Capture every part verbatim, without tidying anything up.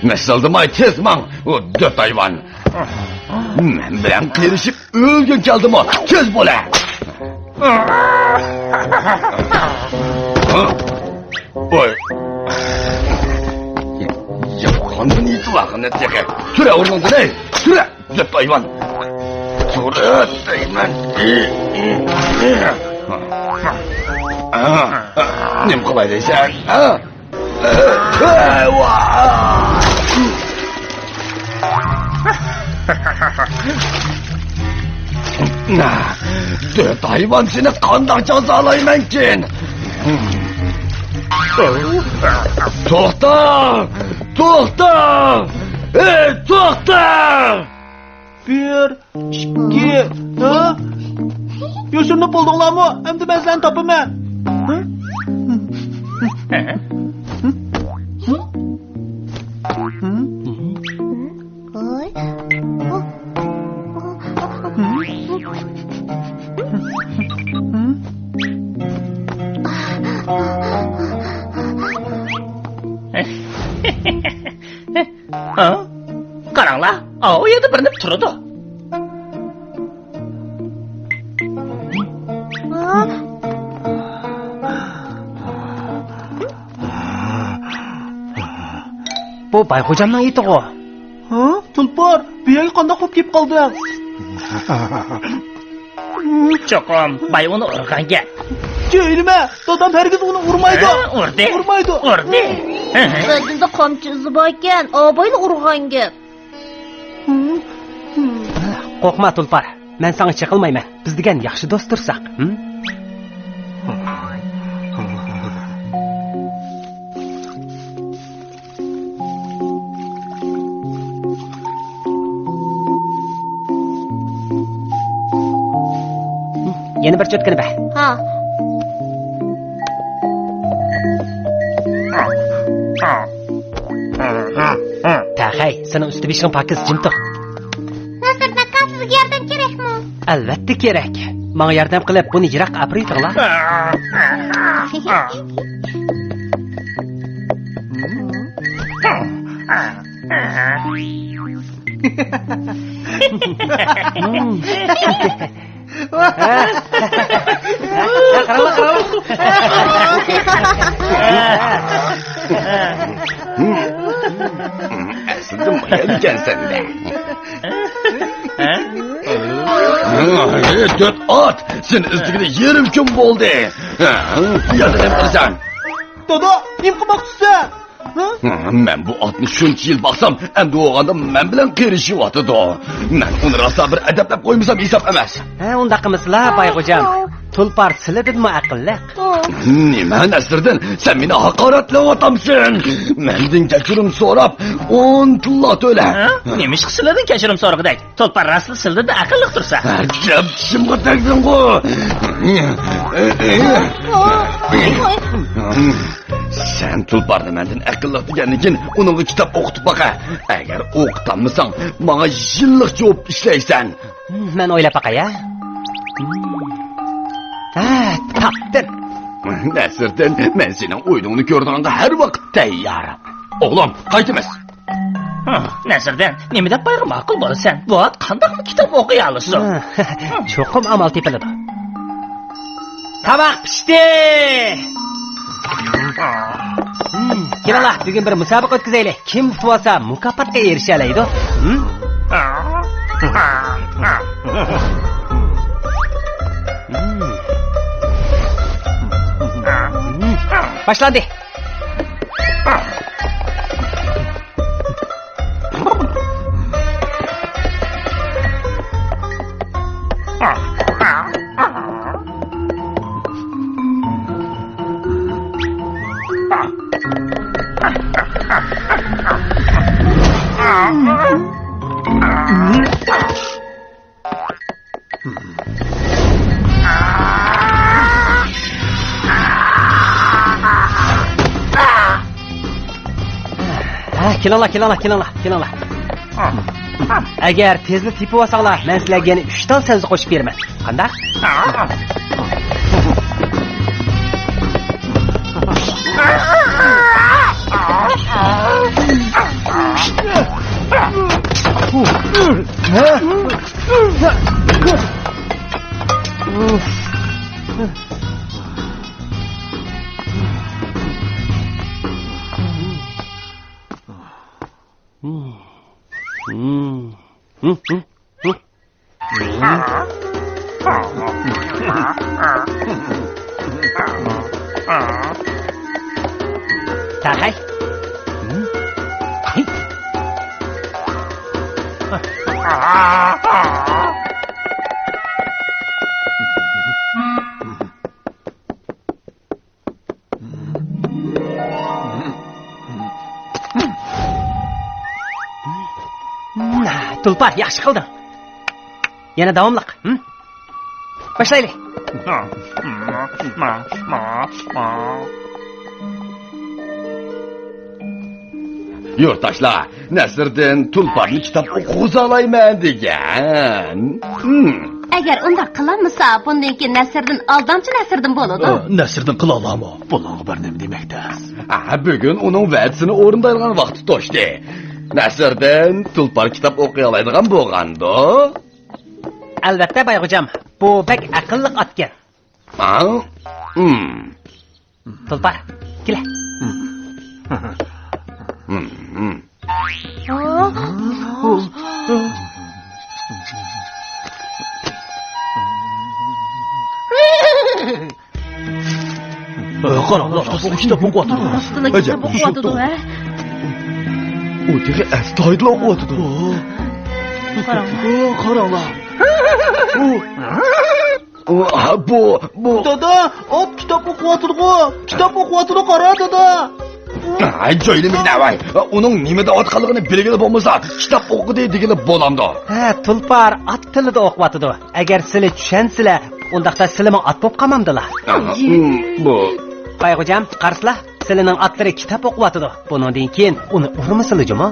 مىسىلدىماي تېز ماڭ، ئۇ دۆت ھايۋان. مەن بىلەن قېرىشىپ ئۆلگۈڭ كەلدىمۇ، تېز بولە. ۋاي. ياپقاندىن يېتىۋالغىنى تېخى. تۈرە ئورنۇڭدىن، ئەي، تۈرە. دۆت ھايۋان. تۇرۇپ دەيمەن. نېمە قىلاي دەيسەن؟ ھە؟ دۆت ھايۋان، سېنى قانداق جازالايمەنكىن؟ توختا! توختا! ئەي، توختا! بىر، ئىككى، ھە؟ يوشۇرۇنۇپ بولدۇڭلارمۇ؟ ئەمدى مەن سىلەرنى تاپىمەن. ھە؟ ھوي. ھە؟ قاراڭلار، ئاۋۇ يەردە بىرنېمە تۇرىدۇ. بۇ بايغوجامنىڭ ئېتىغۇ. ھە؟ تۇلپار، بۇ يەرگە قانداق بولۇپ كېلىپ قالدىڭ؟ چوقۇم باي ئۇنى ئۇرغان گەپ. جۆيلىمە، دادام ھەرگىز ئۇنى ئۇرمايدۇ. ھە، ئۇردى. ئۇرمايدۇ. ئۇردى. بەدىنىدە قامچا ئىزى باركەن، ئابايلا ئۇرغان گەپ. قورقما، تۇلپار. مەن ساڭا چېقىلمايمەن. بىز دېگەن ياخشى دوست تۇرساق. ھىم؟ يەنە بىر چوتكىنى بەر. ھا. تەخەي، سېنىڭ ئۈستى بېشىڭ پاكىز، جىم تۇر. نەسىردىن ئاكا، سىزگە ياردەم كېرەكمۇ؟ ئەلۋەتتە كېرەك. ماڭا ياردەم قىلىپ، بۇنى يىراققا ئاپىرىۋېتىڭلار. قاراڭلار، قاراڭلار. ئەسلىدە مايان ئىكەنسەن-دە. ھەي، تۆت ئات! سېنى ئىزدىگىلى يېرىم كۈن بولدى. يەنە نېمە قىلىسەن؟ دادا، نېمە قىلماقچىسەن؟ ھە؟ مەن بۇ ئاتنى شۇنچە يىل باقسام، ئەمدى بولغاندا مەن بىلەن قېرىشىۋاتىدۇ. مەن ئۇنى راسا بىر ئەدەپلەپ قويمىسام ھېساب ئەمەس. ھە، ئۇنداق قىلمىسىلا، بايغوجام. تۇلپار سىلىدىنمۇ ئەقىللىق. نېمە، نەسىردىن، سەن مېنى ھاقارەتلەۋاتامسەن؟ مەندىن كەچۈرۈم سوراپ، ئون تىللا تۆلە. ھە؟ نېمىشقا سىلىدىن كەچۈرۈم سورىغۇدەك؟ تۇلپار راستلا سىلىدىن ئەقىللىق تۇرسا. گەپ چىشىمغا تەگدىڭغۇ. سەن تۇلپارنى مەندىن ئەقىللىق دېگەندىن كېيىن ئۇنىڭغا كىتاب ئوقۇتۇپ باقە. ئەگەر ئوقۇتالمىساڭ، ماڭا يىللىق جاۋاب ئىشلەيسەن. مەن ئويلاپ باقاي، ھە؟ ھە، تاپتىم. نەسىردىن، مەن سېنىڭ ئويۇنۇڭنى كۆرىدىغانغا ھەر ۋاقىت تەييار. ئوغلۇم، قايتىمىز. ھە، نەسىردىن، نېمە دەپ بايغا ماقۇل بولىسەن؟ بۇ ئات قانداقمۇ كىتاب ئوقۇيالىسۇن؟ ھە، چوقۇم ئامال تېپىلىدۇ. تاماق پىشتى! ھىم، كېلىڭلار، بۈگۈن بىر مۇسابىقە ئۆتكۈزەيلى. كىم ئۇتۇۋالسا، مۇكاپاتقا ئېرىشەلەيدۇ. ھىم؟ ھىم. باشلاندى. ھە، كېلىڭلار، كېلىڭلار، كېلىڭلار، كېلىڭلار. ئەگەر تېزلا تېپىۋالساڭلار، مەن سىلەرگە يەنە ئۈچ تال سەۋزە قوشۇپ بېرىمەن. قانداق؟ ھە، تاقاي. تۇلپار، ياخشى قىلدىڭ. يەنە داۋاملىق. ھىم؟ باشلايلى. يۇرتداشلار، نەسىردىن تۇلپارنى كىتاب ئوقۇغۇزالايمەن دېگەن. ھىم. ئەگەر ئۇنداق قىلالمىسا، بۇندىن كېيىن نەسىردىن ئالدامچى نەسىردىن بولىدۇ. ئە، نەسىردىن قىلالامۇ؟ بۇلارغا بىر نېمە دېمەكتە. ھە، بۈگۈن ئۇنىڭ ۋەدىسىنى ئورۇندايدىغان ۋاقتى توشتى. نەسىردىن تۇلپار كىتاب ئوقۇيالايدىغان بولغاندۇ؟ ئەلۋەتتە، بايغوجام. بۇ بەك ئەقىللىق ئاتكەن. ھا؟ ھىم. تۇلپار، كېلە. ھىم، ھىم. قاراڭلار، كىتاب ئوقۇۋاتىدۇ. راستلا ئەجەب، كىتاب ئوقۇۋاتىدۇ، ھە؟ ئۇ تېخى ئەستايىدىل ئوقۇۋاتىدۇ. قاراڭلار. قاراڭلار. ئۇ، بۇ، بۇ. دادا، ئات كىتاب ئوقۇۋاتىدىغۇ. كىتاب ئوقۇۋاتىدۇ، قارا، دادا. ھەي، جايلىمىگىن ئەۋەي. ئۇنىڭ نېمە دەۋاتقانلىقىنى بىلگىلى بولمىسا، كىتاب ئوقۇدى دېگىلى بولامدۇ؟ ھە، تۇلپار ئات تىلىدا ئوقۇۋاتىدۇ. ئەگەر سىلى چۈشەنسىلە، ئۇنداقتا سىلىمۇ ئات بولۇپ قالمامدىلا؟ ئاھا، بۇ. بايغوجام، قارىسىلا، سىلىنىڭ ئاتلىرى كىتاب ئوقۇۋاتىدۇ. بۇنىڭدىن كېيىن ئۇنى ئۇرمىسىلا جۇمۇ.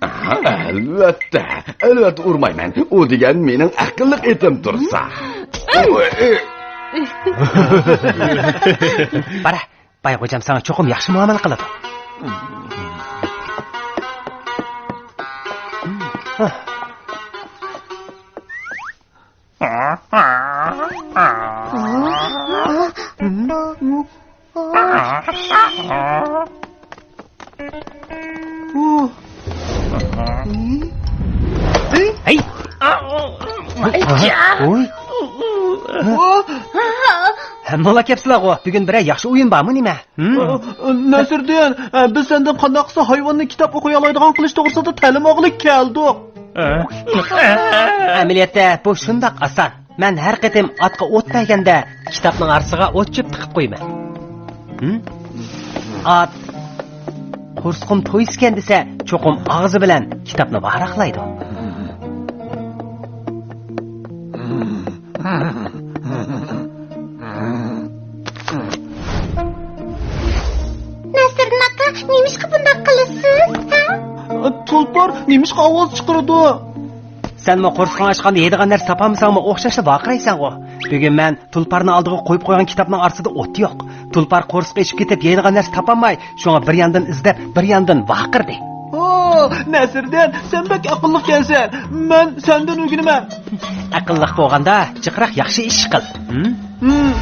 ئەلۋەتتە، ئەلۋەتتە ئۇرمايمەن. ئۇ دېگەن مېنىڭ ئەقىللىق ئېتىم تۇرسا. بارە، بايغوجام ساڭا چوقۇم ياخشى مۇئامىلە قىلىدۇ. ھەي! ھەممىڭلار كەپسىلەرغۇ، بۈگۈن بىرەر ياخشى ئويۇن بارمۇ نېمە؟ ھىم؟ نەسىردىن، بىز سەندىن قانداق قىلسا ھايۋاننى كىتاب ئوقۇيالايدىغان قىلىش توغرىسىدا تەلىم ئالغىلى كەلدۇق. ئەمەلىيەتتە بۇ شۇنداق ئاسان. مەن ھەر قېتىم ئاتقا ئوت بەرگەندە، كىتابنىڭ ئارىسىغا ئوت چۆپ تىقىپ قويىمەن. ھىم؟ ئات قورسىقىم تويسىكەن دېسە، چوقۇم ئاغزى بىلەن كىتابنى ۋاراقلايدۇ. نەسىردىن ئاكا، نېمىشقا بۇنداق قىلىسىز، ھە؟ تۇلپار نېمىشقا ئاۋاز چىقىرىدۇ؟ سەنمۇ قورسىقىڭ ئاچقاندا يەيدىغان نەرسە تاپالمىساڭمۇ ئوخشاشلا ۋارقىرايسەنغۇ. بۈگۈن مەن تۇلپارنىڭ ئالدىغا قويۇپ قويغان كىتابنىڭ ئارىسىدا ئوت يوق. تۇلپار قورسىقى ئېچىپ كېتىپ يەيدىغان نەرسە تاپالماي، شۇڭا بىر ياندىن ئىزدەپ، بىر ياندىن ۋارقىرىدى. ئو، نەسىردىن، سەن بەك ئەقىللىقكەنسەن. مەن سەندىن ئۆگىنىمەن. ئەقىللىق بولغاندا جىقراق ياخشى ئىش قىل. ھىم؟ ھىم.